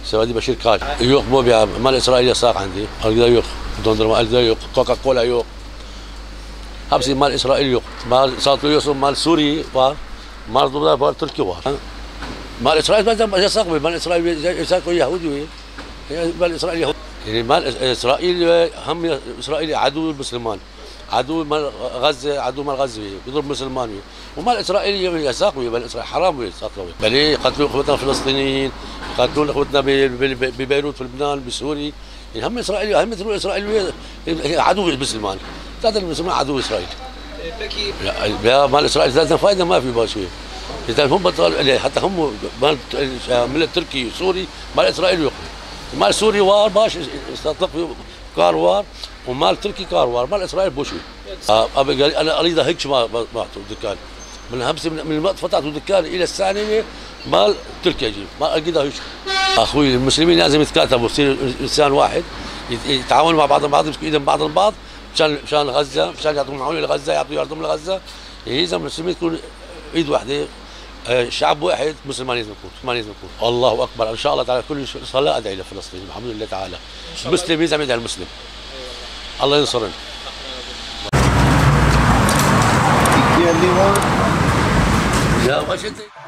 سوادي بشير كاش yok مو بيع مال اسرائيل yasak عندي ارجدا yok dondurma ارجدا yok كوكا كولا yok hepsi mal İsrail yok. Mal satılıyorsun mal Suriye var. Mal dolar var Türkiye var. Mal İsrail bazen yasak mı? Mal İsrail yasak Yahudi. مال اسرائيل يهود يعني مال اسرائيل هم اسرائيل عدو المسلمان عدو مال غزه عدو مال غزه بيضرب مسلمان ومال اسرائيل يساق مال اسرائيل حرام يساق بل يقتلوا اخوتنا الفلسطينيين يقتلون اخوتنا ببيروت في لبنان بسوريا يعني هم اسرائيل هم مثل اسرائيل عدو المسلمان ثلاثة المسلمان عدو اسرائيل. لا مال اسرائيل ثلاثة فائده ما في باشي اذا هم بطل حتى هم مال ملت تركي سوري مال اسرائيل يقبل مال سوري var باش استطلق kar var ومال تركي kar var مال اسرائيل بوشي. ابي قال انا اريد هيك ما دكان من همسه من وقت فتحت دكان الى الثانيه مال تركيا اجيب ما اريد هيك. اخوي المسلمين لازم يتكاتفوا يصير انسان واحد يتعاونوا مع بعض بعض يمسكوا ايدهم بعض البعض مشان غزه مشان يعطوا معونه لغزه يعطوا يردم لغزه. لازم المسلمين تكون ايد واحده شعب واحد مسلمان لازم يكون مسلمان لازم يكون. الله اكبر ان شاء الله تعالى كل صلاه ادعي لفلسطين الحمد لله تعالى. المسلم لازم يدعي المسلم. الله ينصرنا. يا